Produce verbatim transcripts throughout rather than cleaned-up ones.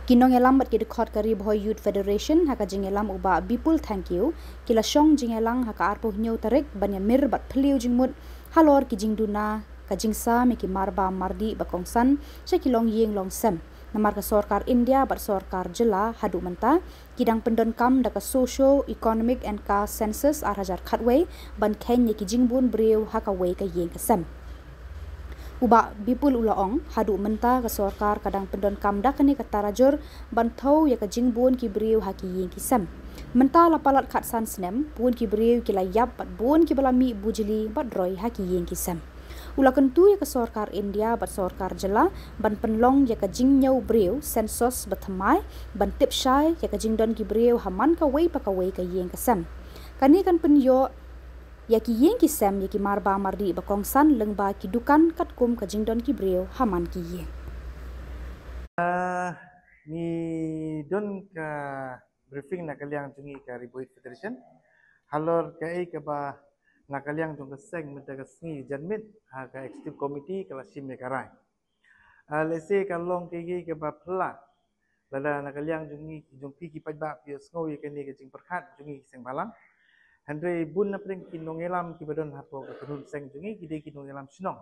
Ki nongïalam bad ki dkhot ka Ri Bhoi Youth Federation ha ka jingïalam u Bah Bipul Thangkhiew ki la shong jingïalang ha ka arphew hynñiew tarik ban ïamir bad phylliew jingmut halor ki jingduna ka jingsam ïa ki marbam mardih ba kongsan sha ki longïing longsem. Namar ka sorkar India bad sorkar jylla haduh mynta ki dang pyndonkam da ka Socio Economic and Caste Census ar hajar khatwei ban kheiñ ïa ki jingbun briew ha kawei ka ïing ka sem. U Bah Bipul u la ong, haduh mynta ka sorkar ka dang pyndonkam da kane ka tarajur ban thew ïa ka jingbun ki briew ha ki ïing ki sem. Mynta la palat khatsan snem, bun ki briew ki la ïap bad bun kiba la mih bujli bad roi ha ki ïing ki sem. U la kyntu ïa ka sorkar India bad sorkar jylla ban pynlong ïa ka jingñiew briew, census, ba thymmai ban tip shai ïa ka jingdon ki briew ha man kawei pa kawei ka ïing ka sem. Kane kan pynïoh ïa ki ïing ki sem ïa ki marbam mardih ba kongsan lyngba ki dukan katkum ka jingdon ki briew ha man ki ïing. Ah, ngi don ka briefing na ka liang jong ngi ka Ri Bhoi Youth Federation halor kaei kaba na ka liang jong ka seng mynta ka sngi janmiet ha ka executive committee ka la shim ïa ka rai. Ah, lehse ka long kaei kaei kaba phylla lada na ka liang jong ngi, jong phi ki paidbah phi ïohsngew ïa kane ka jingpyrkhat jong ngi ki seng bhalang. Hynrei bun na pdeng ki nongïalam kiba don hapoh ka kynhun seng jong ngi ki dei ki nongïalam shnong.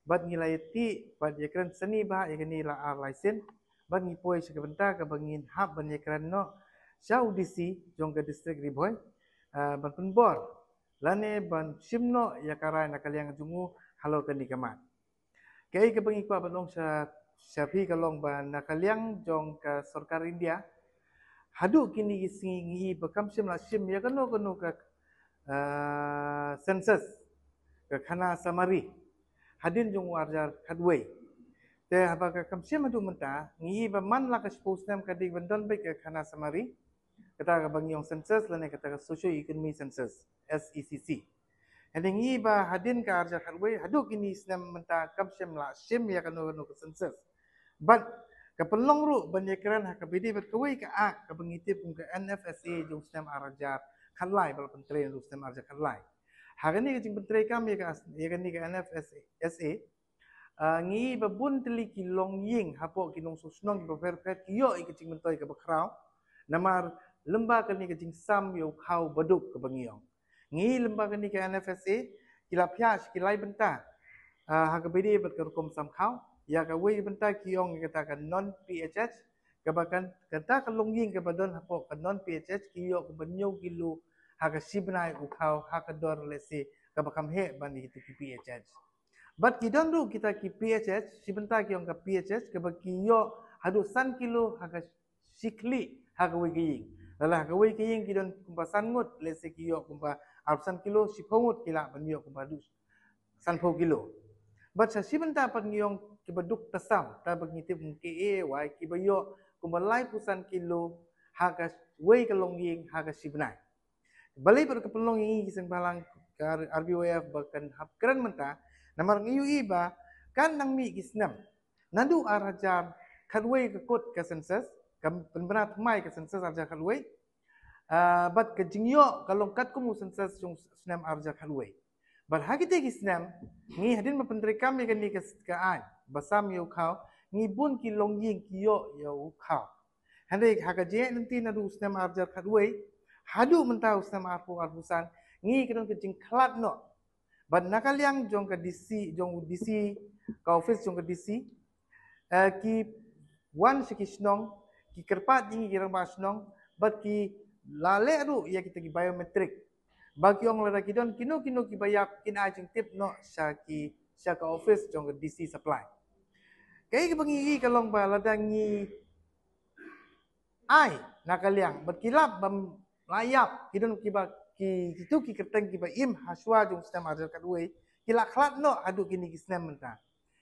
Bad ngi la ïathuh bad ïakren sani ba ïa kane la ar lai sien. Bad ngi poi sha ka bynta kaba ngin hap ban ïakren noh sha u D C jong ka district Ri Bhoi, ah, ban pynbor lane ban shim noh ïa ka rai na ka liang jong u halor kane ka mat. Kaei kaba ngi kwah ban ong sha, sha phi ka long ba na ka liang jong ka sorkar India haduh kine ki sngi ngi i ba kam shym la shim ïa kano kano ka, ah, census, ka khana samari hadien jong u ar hajar khatwei. Te haba ka kam shim haduh mynta ngi i ba man la ka shiphew snem ka dei ban don beit ka khana samari, kata kaba ngi ong census lane kata ka socio economy census, S E C C. Hynrei ngi i ba hadien ka ar hajar khatwei haduh kine ki snem mynta kam shym la shim ïa kano kano ka census. Bad ka pynlong ruh ban ïakren ha kaba ïadei bad kawei ka act kaba ngi tip kum ka N F S A jong u snem ar hajar khatlai ba la pyntrei naduh u snem ar hajar khatlai. Ha kane ka jingpyntrei kam ïa ka, ïa kane ka N F S A, ah, ngi i ba bun tylli ki longïing hapoh ki nongshong shnong kiba pher pher ki ïoh ïa ka jingmyntoi kaba khraw namar lyngba kane ka jingsam ïa u khaw baduk kaba ngi ong. Ngi i lyngba kane ka N F S A ki la phiah sha ki lai bynta, ah, ha kaba ïadei bad ka rukom sam khaw. Ïa kawei ka bynta ki ong ïa kata ka non P H H, kaba kan, kata ka longïing kaba don hapoh ka non P H H ki ïoh kumba hynñiew kilo ha ka shi bnai u khaw ha ka dor lehse kaba kham heh ban ïa kita ki P H H. Bad ki don ruh kita ki P H H, shi bynta ki ong ka P H H kaba ki ïoh haduh san kilo ha ka shi khlieh ha kawei ka ïing. Lada ha kawei ka ïing ki don kumba san ngut, lehse ki ïoh kumba arphew san kilo, shiphew ngut ki lah ban ïoh kumba haduh sanphew kilo. Bad sha shi bynta pat ngi ong kiba duk tasam, kaba ngi tip kum K A Y, kiba ïoh kumba laiphew san kilo ha kawei ka longïing ha ka shi bnai. Balei pat ka pynlong ïa ngi ki seng bhalang ka R B Y F ba kan hap kren mynta, namar ngi ïohi ba kan nang mih ki snem naduh ar hajar khatwei ka kut ka census, ka pynbna thymmai ka census ar hajar khatwei, ah, bad ka jingïoh ka long katkum u census jong u snem ar hajar khatwei. Bad ha kita ki snem ngi hadien ba pyntreikam ïa kane ka, ka aiñ ba sam ïa u khaw, ngi bun ki longïing ki ïoh ïa u khaw. Hynrei ha ka jingïaid lynti naduh u snem ar hajar khatwei haduh mynta u snem arphew arphew san, ngi ka don ka jingkhlad noh. Bad na ka liang jong ka D C, jong u D C, ka office jong ka D C, eh, ki wan sha ki shnong, ki kyrpad ïa ngi ki rangbah shnong, bad ki la leh ruh ïa kita ki biometric. Ba ki ong lada ki don kino kino kiba ïap kin ai jingtip noh sha ki, sha ka office jong ka D C supply. Kaei kaba ngi ïohi ka long ba lada ngi ai na ka liang bad ki lap ba la ïap, ki don kiba, ki, kitu ki kyrteng kiba im ha shuwa jong u snem ar hajar khatwei, ki la khlad noh haduh kine ki snem mynta.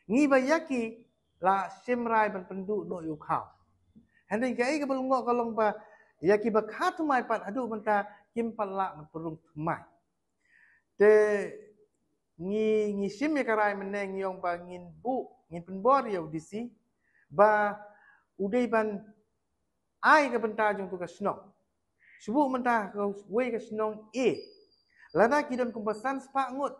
Ngi ba ïa ki la shim rai ban pynduh noh ïa u khaw. Hynrei kaei kaba lyngngoh ka long ba ïa kiba kha thymmai pat haduh mynta kim pat lah ban pynrung thymmai. Te ngi, ngi shim ïa ka rai mynne, ngi ong ba ngin buh, ngin pynbor ïa u D C ba u dei ban ai ka bynta jong tu ka shnong. Shu buh mynta kawei ka shnong A, lada ki don kumba san spah ngut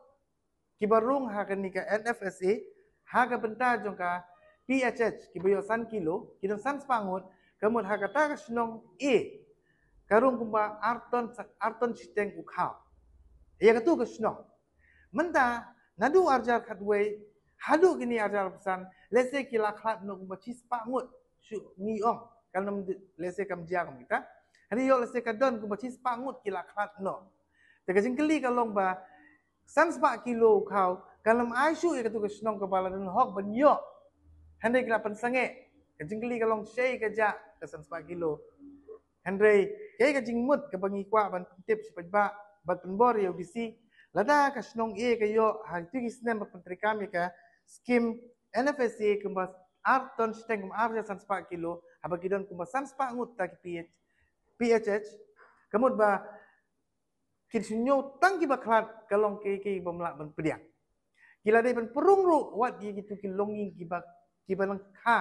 kiba rung ha kane ka N F S A ha ka bynta jong ka P H H, kiba ïoh san kilo, ki don san spah ngut, Ka mut ha kata ka shnong A ka rung kumba arton, arton shiteng u khaw. Ïa katu ka shnong. Mynta naduh arjar khatwei haduh kine arjar arphew san, lehse ki la khlad noh kumba shispah ngut. Shu ngi ong, kan ym lehse kam jia kum kita. Hynrei ïoh lehse ka don kumba shispah ngut ki la khlad noh. Te ka jingkylli ka long ba san spah kilo u khaw kan ym ai shuh ïa katu ka shnong kaba la don hok ban ïoh. Hynrei ki la pynsangeh. Ka jingkylli ka long shaei kajia ka san spah kilo. Hynrei kaei ka jingmut kaba ngi kwah ban pyntip sha paidbah bad pynbor ïa u D C, lada ka shnong A ka ïoh ha kito ki snem ba pyntreikam ïa ka skim N F S A kumba arton shiteng kumba arjar san spah kilo, haba ki don kumba san spah ngut ta ki P H, P H H, ka mut ba ki shu ñiew tang kiba khlad, ka long kaei kaei bym lah ban pdiang. Ki la dei ban pynrung ruh wat ïa kito ki longïing kiba, kiba lyngkha,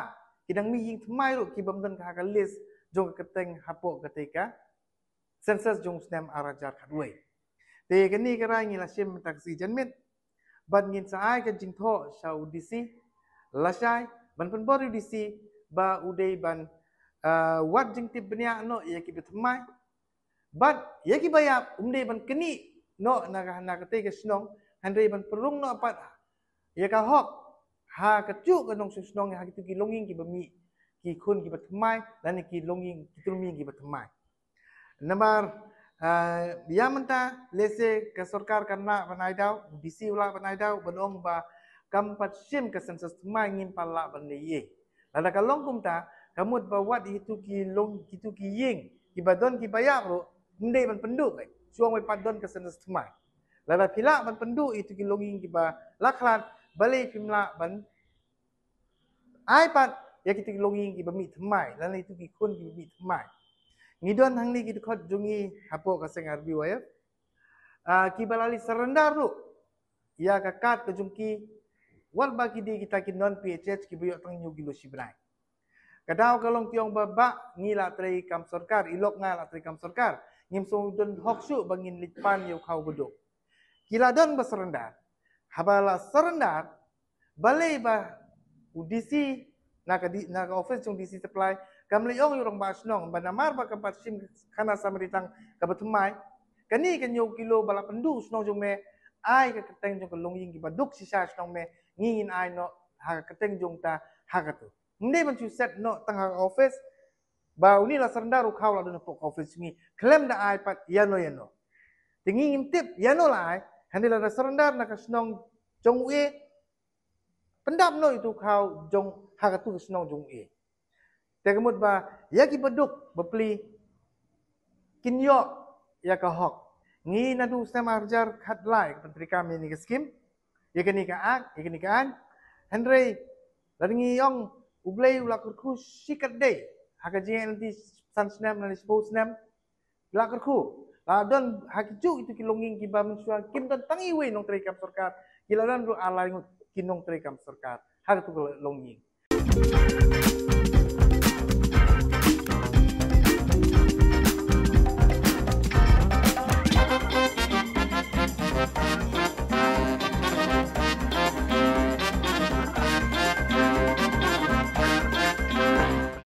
ki dang mih ïing thymmai ruh kibym don ha ka list jong ka kyrteng hapoh katei ka census jong u snem arhajar khatwei. Te kane ka rai ngi la shim mynta ka sngi janmiet bad ngin sa ai ka jingthoh sha u D C lashai ban pynbor ïa u D C ba u dei ban, ah, wad jingtip bniah noh ïa kiba thymmai. Bad ïa kiba ïap um dei ban knieh noh na ka, na katei ka shnong, hynrei ban pynrung noh pat ïa ka hok ha kajuh ka nongshong shnong ha kito ki longïing kiba mih ki khun kiba thymmai lane ki longïing ki tyrmieng kiba thymmai. Namar, ah, ïa mynta lehse ka sorkar kan lah ban ai daw, D C u lah ban ai daw, ban ong ba kam pat shim ka census thymmai ngim pat lah ban leh ei. Lada ka long kumta, ka mut ba wat ïa kito ki long, kito ki ïing kiba don kiba ïap ruh ym dei ban pynduh, eh. Shu ong ba pat don ka census thymmai. Lada phi lah ban pynduh ïa kito ki longïing kiba la khlad, balei phim lah ban ai pat ïa kito ki longïing kiba mih thymmai lane ïa kito ki khun kiba mih thymmai. Ngi don hangne ki dkhot jong ngi hapoh ka seng R B Y F, ah, kiba la leit surrender ruh ïa ka kad ka jong ki, wat ba ki dei kita ki non P H H kiba ïoh tang hynñiew kilo shi bnai. Ka daw ka long ki ong ba, ba ngi la treikam sorkar, i lok nga la treikam sorkar, ngim sngewdon hok shuh ba ngin leit pan ïa u khaw baduk. Ki la don ba surrender. Haba la surrender, balei ba u D C na ka di-, na ka office jong D C Supply kam leit ong ïa u rangbah shnong ba namar ba kam pat shim khana samari tang kaba thymmai, kane ka hynñiew kilo ba la pynduh shnong jong me, ai ka kyrteng jong ka longïing kiba duk shisha shnong me, ngi ngin ai noh ha ka kyrteng jong ta ha katu. Ym dei ban shu set noh tang ha ka office ba une la surrender u khaw la don hapoh ka office jong ngi, khlem da ai pat ïano ïano. Te ngi ngim tip ïano la ai, hynrei lada surrender na ka shnong jong u A, pyndap noh ïa utu u khaw jong ha katu ka shnong jong u A. Te ka mut ba ïa kiba duk bapli kin ïoh ïa ka hok. Ngi naduh u snem arhajar khatlai ka pyntreikam ïa kane ka skim, ïa kane ka act, ïa kane ka aiñ. Hynrei lada ngi ong U Blei u la kyrkhu shikatdei ha ka jingïaid lynti san snem lane shiphew snem, la kyrkhu. La don ha kijuh kito ki longïing kiba mynshuwa kim don tang iwei nongtreikam sorkar, ki la don ruh ar lai ngut ki nongtreikam sorkar ha katu ka longïing.